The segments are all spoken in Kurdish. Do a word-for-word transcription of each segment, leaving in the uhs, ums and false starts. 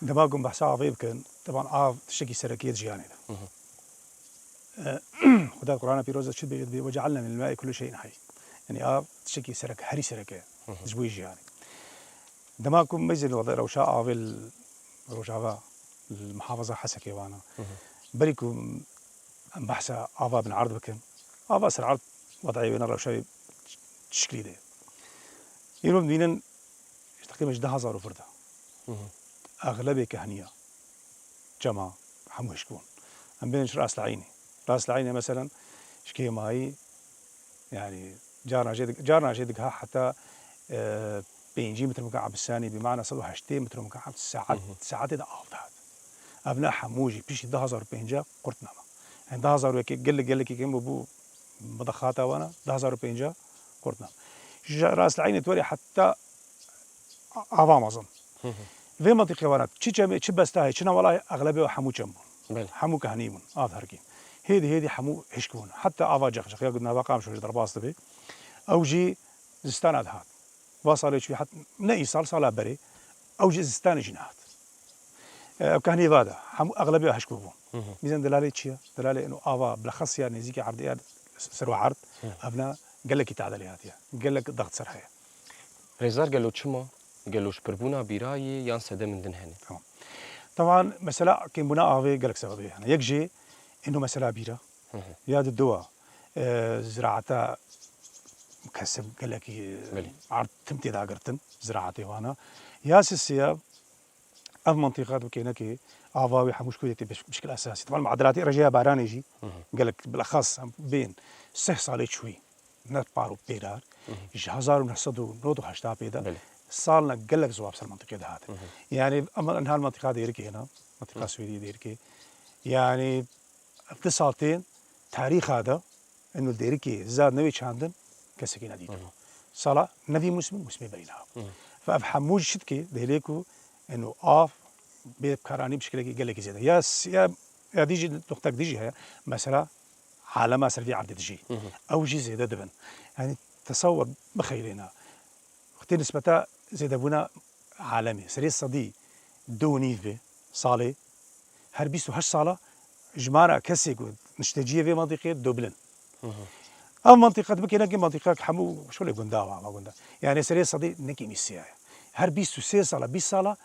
Dema ku em behsa avê bikin, teban av tiştekî sereke ye di jiyanê de. Hı hı. E, Xuda Qur'ana Pîroz de çi dibêje, dibê, "Ve cealna minel ma'i kulle şeyin hayy." Yanî av tiştekî serek, herî sereke ye Hı hı. ji bo jiyanê. Dema ku em meyzên wada rewşa avê li Rojava, li muhafaza Hesekê wana. Hı hı. Berî ku em behsa ava bin erd bikin. Ava ser erd wedayê wê ne rewşa wê çi şiklî de ye. Îro em dibînin ji teqrîben ji du hazar û vir de. Hı hı. Exlebê kehniya cema hemû hişk bûn. Em bên ji Ras el Eynê. Ras el Eynê meselen ji kêmayî, yanî carna jê dig-, carna jê digiha heta, e, pêncî metre mukab bi sanî, bi mana sed û heştê metre mukab saet, Hı hı. saetê de av dihat. Ev ne hemû jî piştî du hazar û pênc qurt nema. Yanî du hazar û yekê gelek, gelekî kêm bû, bû midexata wana, du hazar û pênc qurt nema. Ji Ras el Eynê tu werî heta a-, ava mezin. Hı hı. Vê mintîqê wana çi çemê, çi besta heye, çi newala heye, exlebê hemû çem bûn. Belê. Hemû kehnî bûn, av herkê. Hêdî hêdî hemû hişk bûn. Heta ava Ceqceq ya ku di nava Qamişlo jî derbas dibe. Ew jî zistana dihat. Va salê çûyî het-, ne îsal, sala berê. Ew jî zistanê jî nehat. E, ew kehnî va de. Hemû exlebê hişk bûbûn. Hı hı. Dîzên delalê çi ye? Delalê ino ava bilexes ya nêzîkî erdê ya ser we erd. Hı. Ev ne gelekî tadilê hatiye. Gelek daxt ser heye. Rêzdar, gelo çima? Gelo ji pirbûna bîra yê yan sedemên din hene? Tamam. Teban mesela kêmbûna avê gelek sebebê hene. Yek jê ino mesela bîra. Hı hı. Ya di dua, e, ziraeta kesib gelekî Belê. erd tim tê dagirtin ziraetê wana. Ya sisiya ev mintîqa dikênekê ava wê hemû ji ku yê tê biş-, bişkil esasî. Teban muadilatê rejeya baranê jî Hı hı. gelek bilexas bên sih salê çûyî ne par û pêrar Hı hı. ji hezar û neh sed û nod û heşta pê de Belê. salna gelek ziwab ser mintîqê dihatin. Hı hı. Yanî em niha li mintîqa Dêrikê hene, mintîqa Hı. Swêdî Dêrikê. Yanî ev du sal tên tarîxa de eno Dêrikê zad newê çandin kesekî nedîtibû. Hı hı. Sala nevî mûsimî, mûsimê berî niha. Hı hı. Ve ev hemû jî çi dike? Dihêlê ku eno av bê bikaranî bi şekilekî gelekî zêde. Ya s-, ya, ya dî jî nuqtek dî jî heye. Mesela alema ser vî erdê dijî. Hı hı. Ew jî zêde dibin. Yanî tesewwur bixeylêna. Wextê nisbeta zêdebûna alemê, serê sedî du û nîv bê salê, her bîst û heşt sala jimara kesê ku nişteciyê vê mantîqê doblin. Hı hı. Ev mantîqe dibikêne ki mantîqek hemû şolê gunda wa, va gunda. Yani serê sedî ne kêmî sê ye. Her bîst û sê sala, bîst sala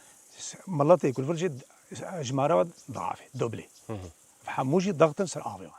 miletê ku li vir jî jimara we diavê, doblê. Hı hı. Hemû jî daxtin ser avê wan.